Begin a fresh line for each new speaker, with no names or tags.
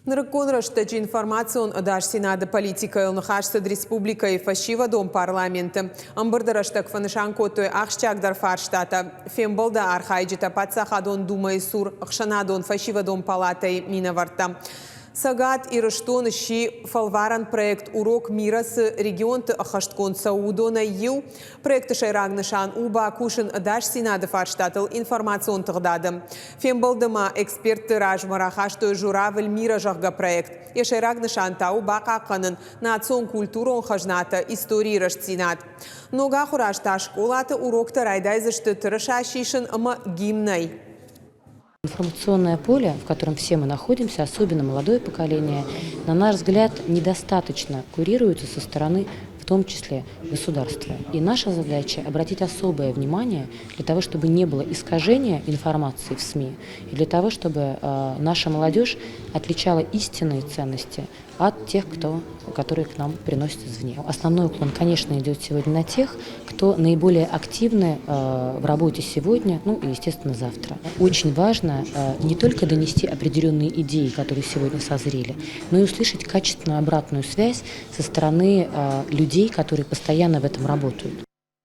Нырыккон рӕстӕджы информацион ӕдасдзинады политикӕйыл ныхас цыд республикӕйы фӕсивӕдон парламенты. Ӕмбырды рӕстӕг фӕнысан кодтой ахсджиагдӕр фарстатӕ. Фембӕлды архайджытӕ Паддзахадон Думӕйы цур ӕхсӕнадон фӕсивӕдон палатӕйы минӕвӕрттӕ. Цӕгат Ирыстон сси фӕлварӕн проект «Урок мира» цы регионты ӕххӕстгонд цӕуы, уыдонӕй иу. Проекты сӕйраг нысан у бакусын ӕдасдзинады фарстатыл информацион тыгъдады. Фембӕлды ма экспертты размӕ рахастой «Журавль мира», зӕгъгӕ, проект. Йӕ сӕйраг нысан та у бахъахъхъӕнын национ-культурон хӕзнатӕ, историйы рӕстдзинад. Ног ахуыр аз та скъолаты уроктӕ райдайдзысты тырыса сисын ӕмӕ гимнӕй.
Информационное поле, в котором все мы находимся, особенно молодое поколение, на наш взгляд, недостаточно курируется со стороны в том числе государства. И наша задача обратить особое внимание для того, чтобы не было искажения информации в СМИ, и для того, чтобы наша молодежь отличала истинные ценности от тех, которые к нам приносят извне. Основной уклон, конечно, идет сегодня на тех, кто наиболее активны в работе сегодня, ну и, естественно, завтра. Очень важно не только донести определенные идеи, которые сегодня созрели, но и услышать качественную обратную связь со стороны людей, которые постоянно в этом работают.